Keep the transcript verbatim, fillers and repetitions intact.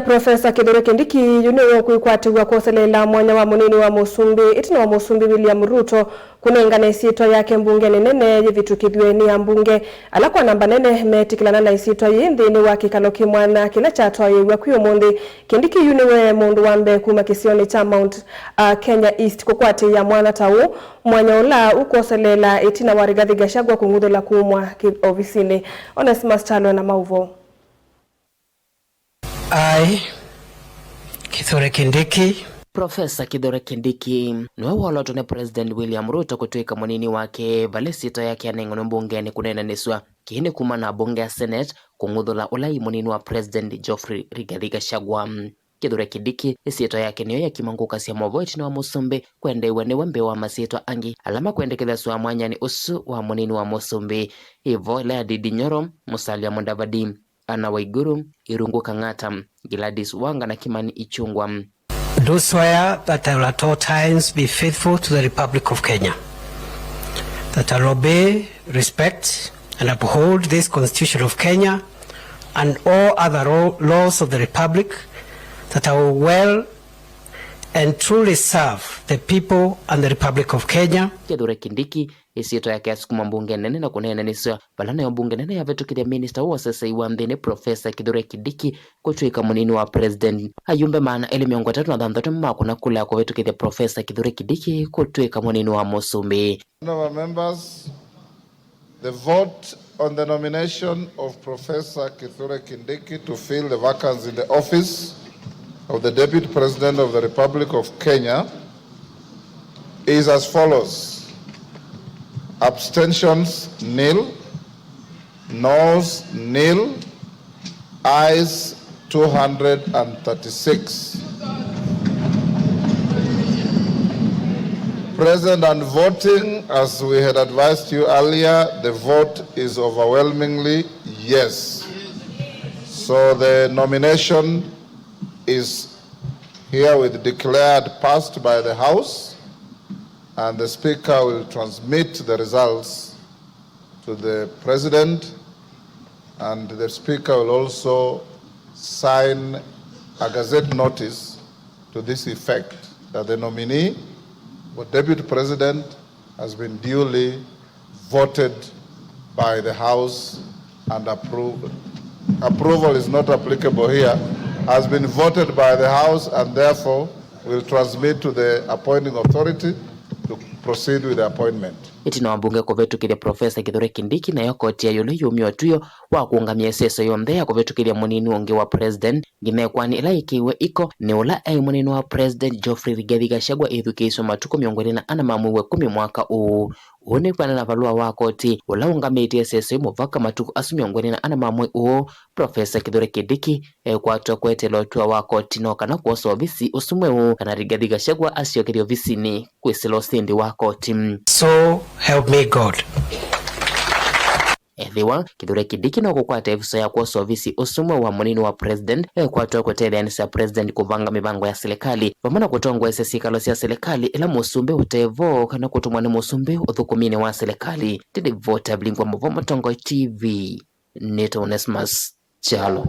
Profesa Kithure Kindiki yu nĩwe ũkwĩkwatĩw'a kwoseleela mwanya wa mũnini wa mũsumbĩ ĩtina wa mũsumbĩ William Ruto kũnengane ĩsyĩtwa yake mbungeni nene yĩvĩtũkĩthw'e nĩ ambunge ala kwa namba nene metĩkĩlana na ĩsyĩtwa yĩĩ nthĩnĩ wa kĩkalo kĩ mwanya kĩla kyatwaĩĩw'a kwĩ ũmũnthĩ. Kindiki yu nĩwe mũndũ wa mbee kuma kĩsionĩ kya Mount, uh, Kenya East kũkwatĩĩa mwanya ta ũũ, mwanya ũla ũkwoseleela ĩtina wa Rigathi Gachagua kũng'uthũla kumwa kĩ-, ovisinĩ. Onesmus Kyalo na maũvoo. Aĩ, Kithure Kindiki. Profesa Kithure Kindiki nĩwe wolotwe nĩ President William Ruto kũtw'ĩka mũnini wake vala ĩsyĩtwa yake yanenganwe mbungenĩ kũneenanĩsw'a. Kĩĩ nĩ kuma na mbunge ya Senate kũng'uthũla ũla ĩ mũnini wa President Geoffrey Rigathi Gachagua. Kithure Kindiki ĩsyĩtwa yake nĩyo yakima ngũka sya maũvoo ĩtina wa mũsumbĩ kwendeew'a nĩwe mbee wa masyĩtwa angĩ ala makwendekethasw'a mwanyanĩ ũsu wa mũnini wa mũsumbĩ. Ĩvo ĩla ya Ndindi Nyoro, Musalia Mudavadi, Anne Waiguru, Irungu Kang'ata, Gladys Wanga na Kimani Ichung'wah. Do swear that I will at all times be faithful to the Republic of Kenya, that I will obey, respect, and uphold this Constitution of Kenya and all other ro-, laws of the Republic, that I will well and truly serve the people and the Republic of Kenya. Kithure Kindiki ĩsyĩtwa yake yasukuma mbunge nene na kũneenanĩsw'a vala nayo mbunge nene yavĩtũkĩthya minista wa ũsesei wa nthĩnĩ Profesa Kithure Kindiki kũtw'ĩka mũnini wa president. Ayumbe maana elĩ mĩongo ĩtatũ na thanthatũ nĩmakũna kula ya kũvĩtũkĩthya Profesa Kithure Kindiki kũtw'ĩka mũnini wa mũsumbĩ. Honorable members, the vote on the nomination of Professor Kithure Kindiki to fill the vacancy in the office of the Deputy President of the Republic of Kenya is as follows. Abstentions, nil. Noes, nil. Ayes, two hundred and thirty-six. Present and voting, as we had advised you earlier, the vote is overwhelmingly yes. So the nomination is herewith declared passed by the House, and the Speaker will transmit the results to the President, and the Speaker will also sign a gazette notice to this effect, that the nominee for Deputy President has been duly voted by the House and approved. Approval is not applicable here. Has been voted by the House and therefore will transmit to the appointing authority to proceed with the appointment. Ĩtina wa mbunge kũvĩtũkĩthya Profesa Kithure Kindiki, nayo koti ya ĩũlũ yumya ũtw'ĩo wa kũũngamya ĩseso yonthe ya kũvĩtũkĩthya mũnini ũngĩ wa president ngimekwani ĩla yĩkĩiwe iko nĩ ũla aĩ mũnini wa president Geoffrey Rigathi Gachagua ĩthukĩĩswe matukũ mĩongo ĩlĩ na ana ma mwei wa ĩkũmi mwaka ũũ. Ũũ nĩ kwĩanana na valũa wa koti ũla ũũngamĩtye ĩseso yĩĩ mũvaka matukũ asu mĩongo ĩlĩ na ana ma mwei ũũ, Profesa Kithure Kindiki ekwatwa kweteela ũtw'ĩo wa koti no kana kwosa ovisi ũsu mweũ kana Rigathi Gachagua asyokethye ovisinĩ kwĩsĩla ũsindi wa koti. So help me God. Ethĩwa Kithure Kindiki no kũkwata ĩvuso ya kwosa ovisi ũsu mweũ wa mũnini wa president, ekwatwa kũtetheanĩsya president kũvanga mĩvango ya silikalĩ vamwe na kũtongoesya syĩkalo sya silikalĩ ĩla mũsumbĩ ũte vo kana kũtũmwa nĩ mũsumbĩ ũthũkũminĩ wa silikalĩ. Ndĩndĩ vota Blingwa Mũvo Mũtongoi T V. Nĩtawa Onesmus Kyalo.